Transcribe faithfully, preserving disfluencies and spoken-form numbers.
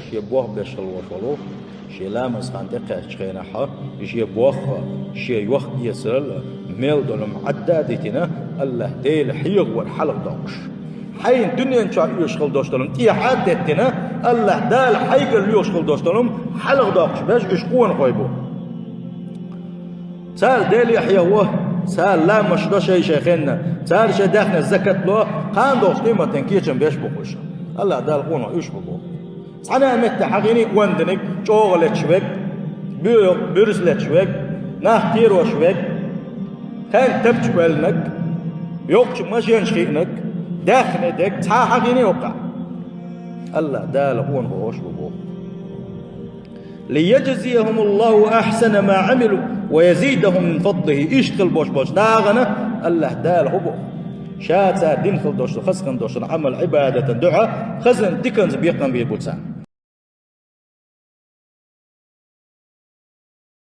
Шен болх беш хила волуш волу, шен ламаз хан тӀекхаьччу хенахь, шен болх, шен йохк-эцаралла мел долу Ӏадда а дитина, АллахӀ Дела хьехавар хьалха доккхуш. Хьайна дуьнен чохь оьшуш хила долуш долу тӀехьа а деттина, АллахӀ Дала хьайгара лоьхуш хила долуш долу хьалха доккхуш берш уьш къонахой бу. Цара Деле хьехаво, цара ламазаш до шай-шай хенна, цара шайн даьхни закат ло, кхана догӀуш къематдийнан кечам беш бу уьш. АллахӀ Дала къонахой уьш бу боху. Цхьана а меттехь хьахийний онданиг, чӀогӀа леташ верг, буьрса леташ верг, нах кхерош верг, хенан тапча оьллинарг, йоккхачу машенаш хиънарг, даьхни дерг, цхьа а хьахийний хӀокхахь. АллахӀ Дала къонахой уьш бу боху. ليجزيهم الله أحسن ما عملوا ويزيدهم من فضله. Иштта хила болуш болчу нахана АллахӀ Дала хӀун боху? Ша цара дина хила долуш, хаза хила долуш Ӏамал-Ӏибадатан дуьхьа хазан диканца бекхам бийр бу царна.